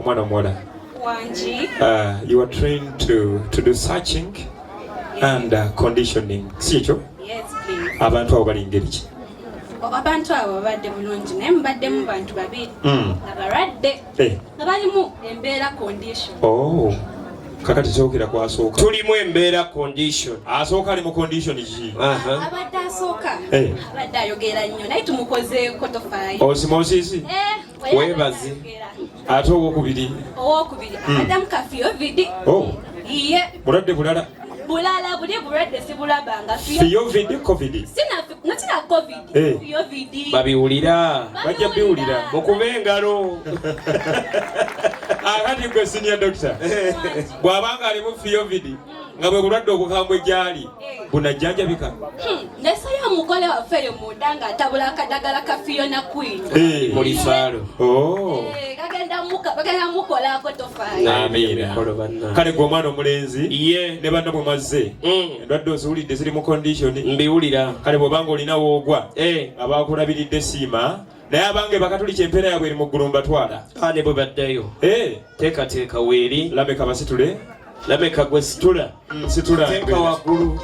Omwana omuwala. Wangi. You are trained to do searching and conditioning. Si ekyo? Yes, please. Abantu abo bali ngeri ki? Abantu abo babadde bulungi, naye mubaddemu bantu babiri abalwadde nga balimu embeera condition. Oh. Kakati sookera kwasooka. Tulimu embeera condition. Asooka ali mu condition ki? Aha. Abadde asooka Eh. abadde ayogera nnyo, naye tumukozeeko, tofaayo. Osimosis? Eh, Weebaze. ayogera. Ate owokubiri? Owokubiri abaddemu ka fiovidi. Oh. Iye. Bulwadde bulala. Bulala, buli bulwadde sibulabanga. Fiovidi, covid. Sina nakina covid. Eh. Fiovidi. Babiwulira. Bajja biwulira. Mukube engalo. Akati gwe senior doctor, bw'abanga alimu fiovidi nga bwe bulwadde obukambwe gyali bunajjanjabika? Nesayo omugole waffe eyo munda ng'atabula akadagala ka Fiona Queen. Eh. Mulifaalo. Oh. Eh, kagenda bagenda mukolako, tofaayo. Amiina. Emikolo banna. Kale gwe omwana omulenzi Ye. ne banna bwe mwazze, endwadde oziwulidde ziri mu condition. Mbiwulira. Kale bw'obanga olina woogwa, Eh. abaakulabiridde siima, naye abange bakatuliki empeera yaabwe eri mu ggulu, mbatwala. Ah, ne bwe baddayo. Eh, Teekateeka weeri. Lameka basitule. Lameka gwe situla. Situla. Teeka waggulu.